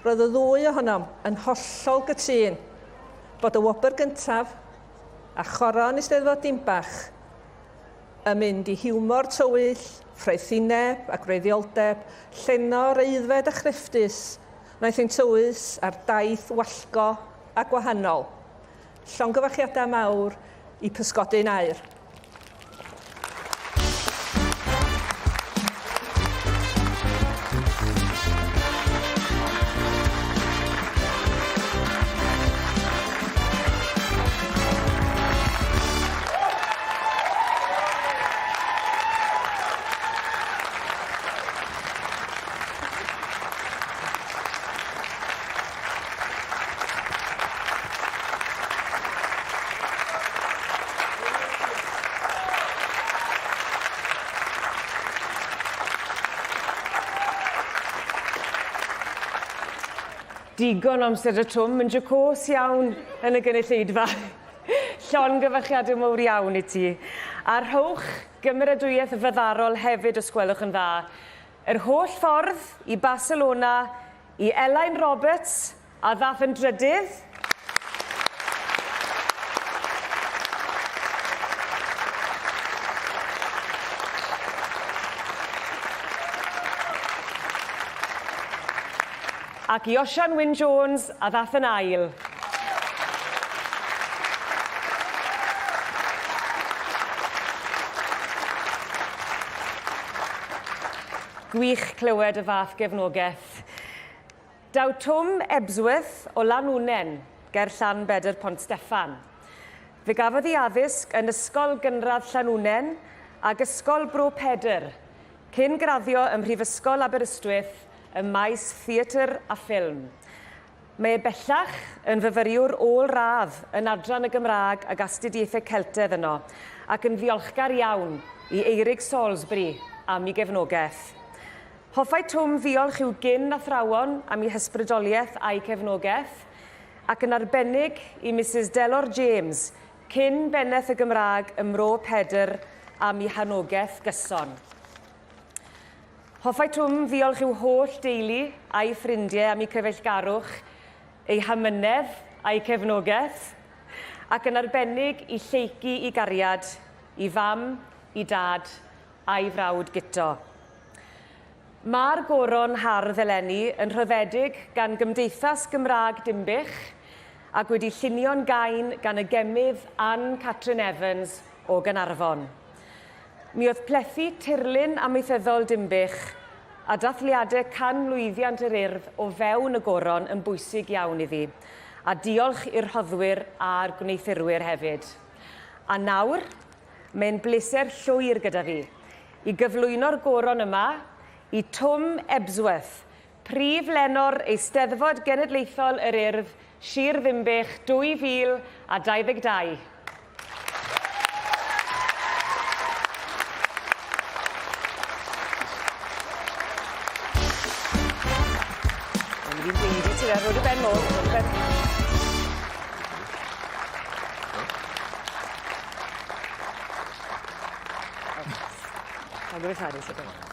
Roedd y ddwy ohonom yn hollol gytûn bod y wobr gyntaf a choron Eisteddfod Dinbach yn mynd i hiwmor tywyll, ffraethineb a gwreiddioldeb, llenor aeddfed a chrefftus, wnaeth ein tywys ar daith wallgo a gwahanol. Llongyfarchiadau mawr i Pysgodyn Aur. Digon o amser 'da Twm yn jocôs iawn yn y gynulleidfa. Llongyfarchiade mowr iawn i ti. A rhowch gymeradwyaeth fyddarol hefyd os gwelwch yn dda. Yr holl ffordd i Barcelona i Elain Roberts a ddath yn drydydd. Ac i Osian Wyn Jones a ddath yn ail. Gwych clywed y fath gefnogaeth. Daw Twm Ebsworth o Lanwnnen, ger Llanbedr Pont Steffan. Fe gafodd ei addysg yn Ysgol Gynradd Llanwnnen ag Ysgol Bro Pedr, cyn graddio ym Mhrifysgol Aberystwyth ym maes theatr a ffilm. Mae e bellach yn fyfyriwr ôl-radd yn Adran y Gymraeg ag Astudiaethau Celtedd yno, ac yn ddiolchgar iawn i Eurig Salisbury am ei gefnogaeth. Hoffai Twm ddiolch i'w gyn-athrawon am eu hysbrydoliaeth a'u cefnogaeth, ac yn arbennig i Misus Delor James, cyn-bennaeth y Gymraeg ym Mro Pedr am ei hanogaeth gyson. Hoffai Twm ddiolch i'w holl deulu a'i ffrindiau am eu cyfeillgarwch, eu hamynedd a'u cefnogaeth, ac yn arbennig i Lleucu i gariad, i fam, i dad, a'i frawd Guto. Mae'r goron hardd eleni yn rhoddedig gan Gymdeithas Gymraeg Dinbych ac wedi llunio'n gain gan y gemydd Ann Catrin Evans o Gaernarfon. Mi oedd plethu tirlun amaethyddol Dinbych a dathliadau canmlwyddiant yr Urdd o fewn y Goron yn bwysig iawn iddi, a diolch i'r rhoddwyr a'r gwneuthurwyr hefyd. A nawr, mae'n bleser llwyr gyda fi i gyflwyno'r Goron yma i Twm Ebsworth, Prif Lenor Eisteddfod Genedlaethol yr Urdd, Sir Ddinbych 2022. Mae'n mynd i'n gweiddi ti fe, rho dy ben nôl, rho dy ben. I'll give it a try,